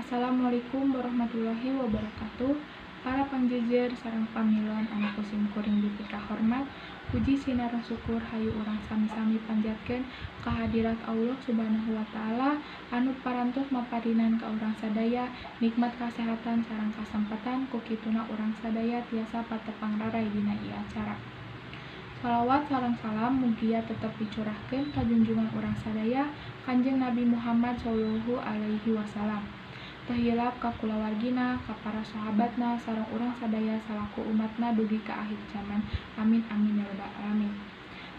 Assalamualaikum warahmatullahi wabarakatuh. Para pangjejer sareng pamilon anu ku simkuring dipikahormat, puji sinareng syukur hayu urang sami-sami panjatkeun kehadirat Allah Subhanahu wa Ta'ala anu parantos maparinan ka urang sadaya nikmat kasehatan sareng kasempatan, ku kituna urang sadaya tiasa patepang raray dina ieu acara. Salawat sareng salam mugia tetep dicurahkeun ka junjungan urang sadaya, Kanjeng Nabi Muhammad Shallallahu Alaihi Wasallam. Teu hilap ka kulawargina, ka para sahabatna, sareng urang sadaya salaku umatna dugi ka akhir zaman. Amin amin ya rabbal alamin.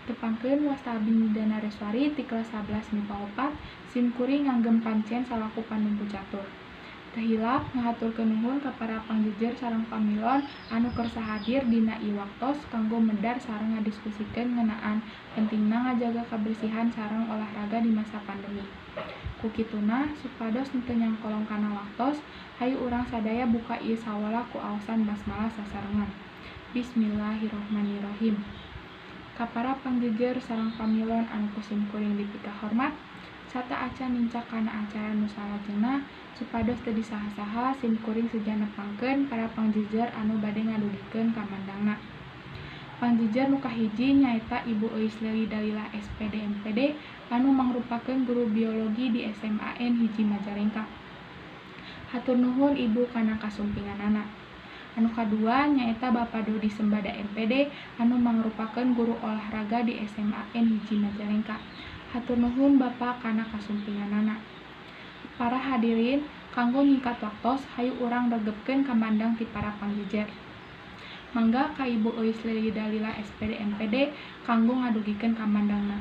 Tepangkeun, wasta abdi Midana Reswari ti kelas 11 MIPA 4, sim kuring nganggem pancen salaku panumbu catur. Teu hilap ngahaturkeun nuhun ka para pangjejer sareng pamilon anu kersa hadir dina ieu waktos kanggo medar sareng ngadiskusikeun ngeunaan pentingna ngajaga kabersihan sareng olahraga di masa pandemi. Ku kituna, supados teu nyangkolong kana waktos, hayu urang sadaya buka ieu sawala ku aosan basmalah sasarengan. Bismillahirrahmanirrahim. Ka para pangjejer sareng pamilon anu ku simkuring dipikahormat, sateuacan nincak kana acara nu salajengna, supados teu disaha-saha, simkuring seja nepangkeun para pangjejer anu bade ngadugikeun kamandangna. Pangjejer nu kahiji nyaeta Ibu Euis Leli Dalilah SPD MPD anu mangrupakeun guru biologi di SMAN 1 Majalengka. Hatur nuhun, Ibu, kana kasumpinganana. Anu kadua nyaeta Bapak Dodi Sembada MPD anu mangrupakeun guru olahraga di SMAN 1 Majalengka. Hatur nuhun, Bapak, kana kasumpinganana. Para hadirin, kanggo nyingkat waktos, hayu urang regepkeun kamandang ti para pangjejer. Mangga ka Ibu Euis Leli Dalila SPD MPD kanggo ngadugikeun kamandangna.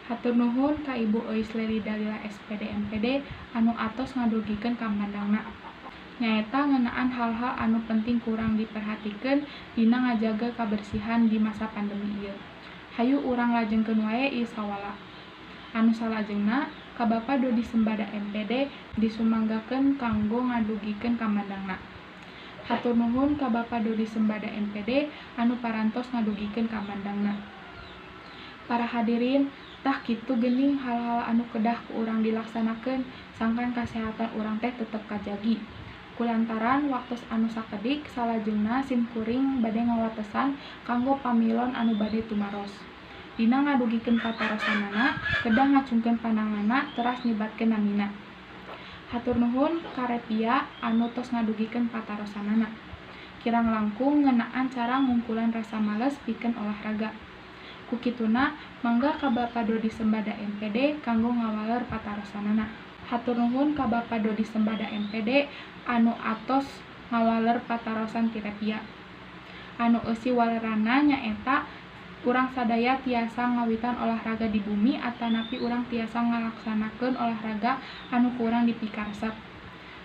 Hatur nuhun ka Ibu Euis Leli Dalila SPD MPD anu atos ngadugikeun kamandangna. Nyaeta ngeunaan hal-hal anu penting ku urang diperhatikeun dina ngajaga kabersihan di masa pandemi ieu. Hayu urang lajengkeun wae ieu sawala. Anu salajengna ka Bapak Dodi Sembada MPD disumanggakeun kanggo ngadugikeun kamandangna. Hatur nuhun ka Bapak Dodi Sembada MPD anu parantos ngadugikeun kamandangna. Para hadirin, tah kitu geuning hal-hal anu kedah ku urang dilaksanakeun sangkan kasehatan urang teh tetep kajagi. Kulantaran waktos anu sakedik, salajengna sim kuring bade ngawatesan kanggo pamilon anu bade tumaros. Dina ngadugikeun patarosanana kedah ngacungkeun pananganna teras nyebatkeun namina. Hatur nuhun ka Repia anu tos ngadugikeun patarosanana. Kirang langkung ngeunaan cara ngungkulan rasa males pikeun olahraga. Ku kituna, mangga ka Bapak Dodi Sembada MPD kanggo ngawaler patarosanana. Hatur nuhun ka Bapak Dodi Sembada MPD anu atos ngawaler patarosan ti Repia. Anu eusi waleranna nyaeta urang sadaya tiasa ngawitan olahraga di bumi atanapi urang tiasa ngalaksanakeun olahraga anu ku urang dipikaresep.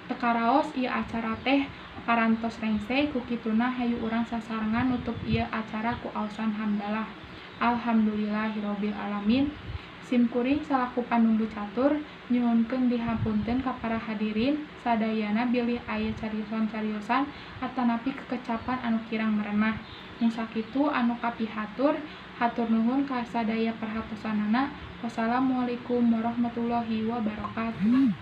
Teu karaos ieu acara teh parantos rengse, ku kituna hayu urang sasarengan nutup ieu acara ku aosan hamdalah. Alhamdulillahirabbil alamin. Sim kuring salaku panumbu catur nyuhunkeun dihapunten ka para hadirin sadayana bilih aya cariosan-cariosan atanapi kekecapan anu kirang merenah. Mung sakitu anu kapihatur, hatur nuhun ka sadaya perhatosanana. Wassalamualaikum warahmatullahi wabarakatuh.